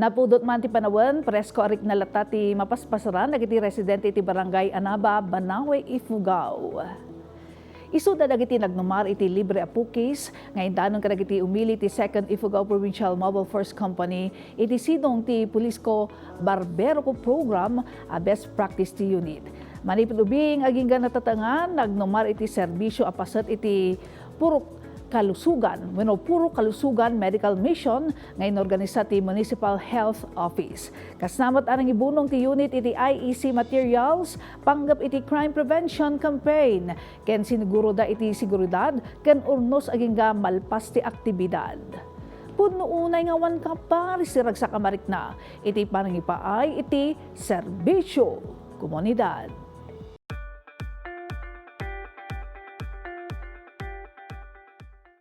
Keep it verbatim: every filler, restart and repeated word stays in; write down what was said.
Napudot man ti panawen, presko a rikna latta ti mapaspasaran dagiti residente iti Barangay Anaba, Banawe, Ifugao. Isuda dagiti nagnumar iti libre a pukis nga indanon kadagiti umili ti Second Ifugao Provincial Mobile Force Company iti sidong ti Pulisco Barbero Co Program a best practice ti unit. Manipud ubing agingga natatengan, nagnumar iti serbisio a paset iti Purok Kalusugan wenno Puro Kalusugan Medical Mission nga inorganisa ti Municipal Health Office. Kasna met a nangibunong ti unit iti I E C materials panggep iti crime prevention campaign ken siniguroda iti seguridad ken urnos agingga malpas ti aktibidad. Pudno unay nga awan kaparis ti ragsak a marikna iti panangipaay iti serbisio komunidad.